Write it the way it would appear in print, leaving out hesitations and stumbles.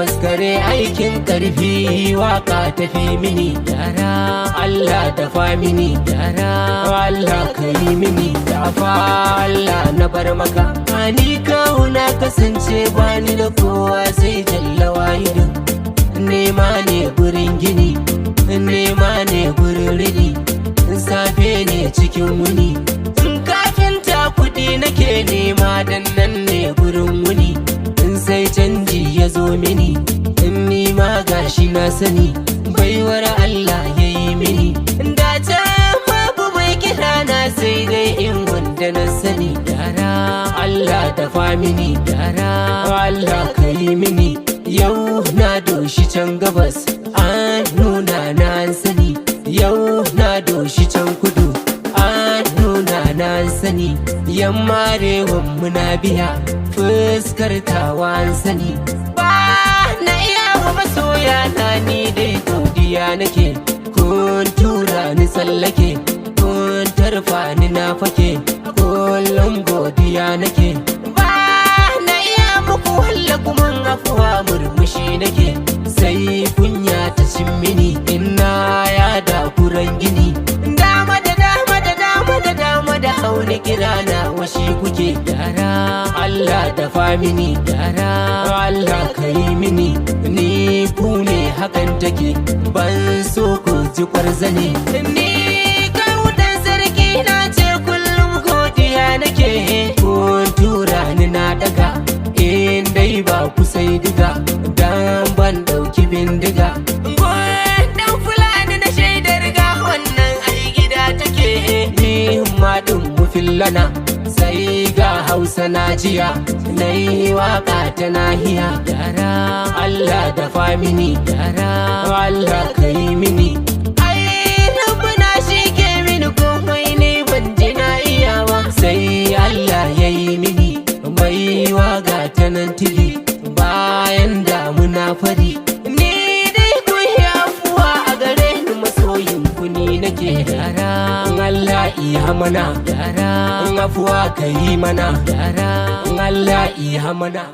Faskare aikin karfi, waka tafi mini. Yara, Allah dafa mini. Yara, Allah ka yi mini. Dafa Allah, na bar maka. Ni kawo na kasance bani da kowa sai Jalla Wahidin. Nema ne gurin gini, nema ne gurin rini, safe ne cikin wuni. In kafinta kudi nake nema, dan nan ne gurin wuni. In sai canji ya zo mini, in nima gashi na sani, baiwar Allah ya yi mini. Da can babu mai kira na, sai dai in wanda na sani. Yara, Allah dafa mini. Yara, Allah ka yi mini. Yau na doshi can gabas, an nuna na an sani. Yau na doshi can kudu, an nuna na an sani. Yamma arewan muna biya, fuskar tawa an sani. Ba na iya wa masoya na, ni dai godiya nake. Kun tura ni tsallake, kun tarfa ni na fake, kullum godiya nake. Ba na iya muku walla kuma afuwa, murmushi nake, sai kunya ta cin mini ina ya da kuran gini. Dama da dama da dama da dama da hauni kira na washi kuke. Yara, Allah dafa mini. Yara, Allah ka yi mini. Ni ku ne hakan take, ban so ku ji kwarzane. Ni kawo sarki na ce, kullum godiya nake. Kun tura ni na daga, in dai ba ku sai diga, dan ban dauki bindiga. Dan Fulani na shaidar ga wannan ai gida take. Ni ma din mu fillana, sai ga Hausa na jiya, na yi waka ta nahiya. Yara, Allah dafa mini. Yara, Allah ka yi mini. Ai Rabbana shi ke mini komai, ne ban ji na iyawa, sai Allah ya yi mini baiwa ga ta nan tili bayan damuna fari. Ni dai ku yi afuwa a gare ni, masoyin ku ni nake. Yara, Allah iya mana. Yara, afuwa ka yi mana. Yara, Allah iya mana.